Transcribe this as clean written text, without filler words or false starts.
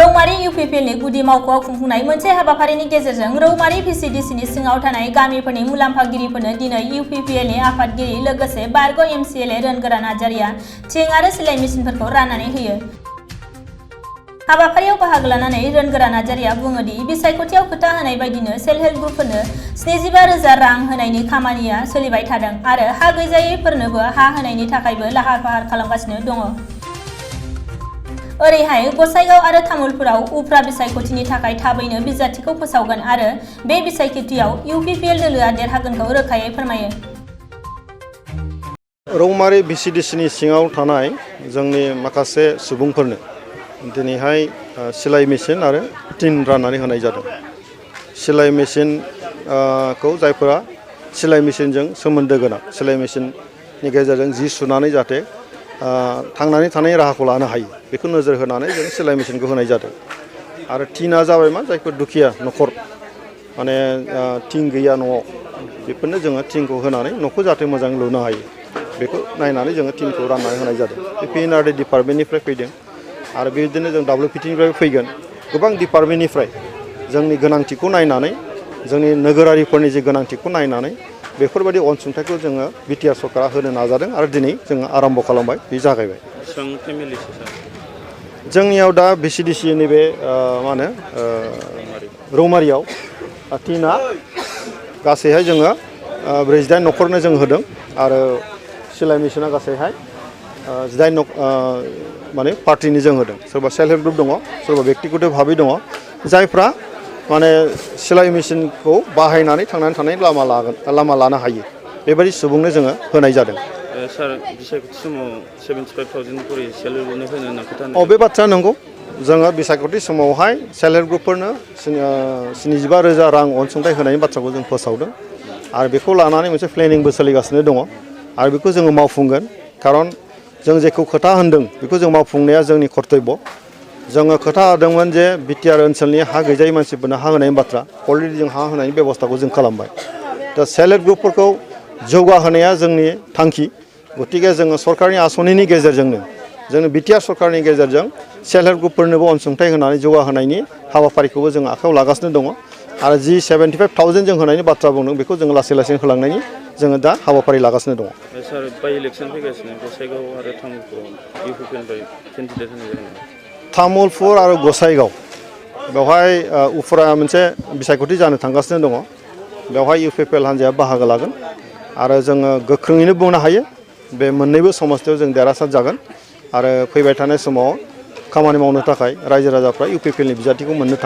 रौमारी इउपिपिएलनि गुदि मावख'आव खुंफुंनाय मोनसे हाबाफारिनि गेजेरजों रौमारी भिसिडिसिनि सिङाव थानाय गामिफोरनि मुलाम्फागिरिफोरनो दिनै इउपिपिएलनि आफादगिरि लोगोसे बारग' एमसिएलए रोनगोरा नार्जारिया थिं आरो सिलाइ मेसिनफोरखौ राननानै होयो। हाबाफारियाव बाहागो लानानै रोनगोरा नार्जारिया बुङो दि बिसायख'थियाव खोथा होनाय बायदिनो सेल्फ हेल्प ग्रुपफोरनो 75,000 रां होनायनि खामानिया सोलिबाय थादों आरो हा गैजायैफोरनोबो हा होनायनि थाखायबो लाहार फाहार खालामगासिनो दङ। ओरैहाय गसाइगाव आरो तामुलपुराव उफ्रा बिसायख'थिनि थाखाय थाबैनो बिजाथिखौ फोसावगोन आरो बे बिसायख'थियाव इउपिपिएल दोलोआ देरहागोनखौ रोखायै फोरमायो। रौमारी भिसिडिसिनि सिङाव थानाय जोंनि माखासे सुबुंफोरनो दिनैहाय सिलाइ मेसिन आरो टिन राननानै होनाय जादों। सिलाइ मेसिन खौ जायफोरा सिलाइ मेसिनजों सोमोन्दो गोनां, सिलाइ मेसिननि गेजेरजों जि सुनानै जाहाथे थांनानै थानाय राहाखौ लानो हायो बेखौ नोजोर होनानै जों सिलाइ मेसिनखौ होनाय जादों। आरो टिना जाबाय मा जायफोर दुखिया न'खर माने थिं गैया न'आव बेफोरनो जोङो टिंखौ होनानै न'खौ जाहाथे मोजां लुनो हायो बेखौ नायनानै जोङो टिनखौ राननानै होनाय जादों। बे पिएनआरडि डिपार्टमेन्टनिफ्राय फैदों आरो बेबायदिनो जों WPTनिफ्राय फैगोन। गोबां डिपार्टमेन्टनिफ्राय जोंनि गोनांथिखौ नायनानै जोंनि नोगोरारिफोरनि जे गोनांथिखौ नायनानै बेफोरबायदि अनसुंथाइखौ जोङो बिटिआर सरकारा होनो नाजादों आरो दिनै जोङो आरम्भ खालामबाय, बे जागायबाय। जोंनियाव दा भिसिडिसि नैबे मा होनो रौमारियाव टिना गासैहाय जोङो 48 न'खरनो जों होदों आरो सिलाइ मेसिना गासैहाय 18 माने पार्टिनि जों होदों। सोरबा सेल्फ हेल्प ग्रुप दङ, सोरबा बेक्तिगत भाबै दङ जायफ्रा माने सिलाइ मेसिनखौ बाहायनानै थांनानै थानाय लामा लानो हायो बेबायदि सुबुंनो जोङो होनाय जादों। सार बिसायख'थि समाव 75,000 करि सेल्फ हेल्प ग्रुपनो होनो होनना खोथा बे बाथ्राया नंगौ। जोङो बिसायख'थि समावहाय सेल्फ हेल्प ग्रुपफोरनो 75,000 रां अनसुंथाइ होनायनि बाथ्राखौ जों फोसावदों आरो बेखौ लानानै मोनसे प्लेनिंबो सोलिगासिनो दङ आरो बेखौ जोङो मावफुंगोन। खारन जों जेखौ खोथा होनदों बेखौ जों मावफुंनाया जोंनि कर्तब्य। जोङो खोथा होदोंमोन जे बिटिआर ओनसोलनि हा गैजायै मानसिफोरनो हा होनायनि बाथ्रा, अलरेडि जों हा होनायनि बेबस्थाखौ जों खालामबाय। दा सेल्फ हेल्प ग्रुपफोरखौ जौगाहोनाया जोंनि थांखि। गतिके जोङो सरकारनि आसनिनि गेजेरजोंनो जोङो बिटिआर सरकारनि गेजेरजों सेल्फ हेल्प ग्रुपफोरनोबो अनसुंथाइ होनानै जौगाहोनायनि हाबाफारिखौबो जों आखायाव लागासिनो दङ आरो जि 75,000 जों होनायनि बाथ्रा बुंदों बेखौ जोङो लासै लासै होलांनायनि जोङो दा हाबाफारि लागासिनो दङ। सार बाइ इलेक्सन फैगासिनो गसाइगाव आरो तामुलपुराव इउपिपिएलनिफ्राय केन्डिडेट होनाय जागोन। तामुलपुर आरो गसाइगाव बेवहाय उफुरा मोनसे बिसायख'थि जानो थांगासिनो दङ। बेवहाय इउपिपिएल हान्जाया बाहागो लागोन आरो जोङो गोख्रोङैनो बुंनो हायो बे मोननैबो समस्तियाव जों देरहासार जागोन आरो फैबाय थानाय समाव खामानि मावनो थाखाय रायजो राजाफ्रा इउपिपिएलनि बिजाथिखौ मोननो थाङो।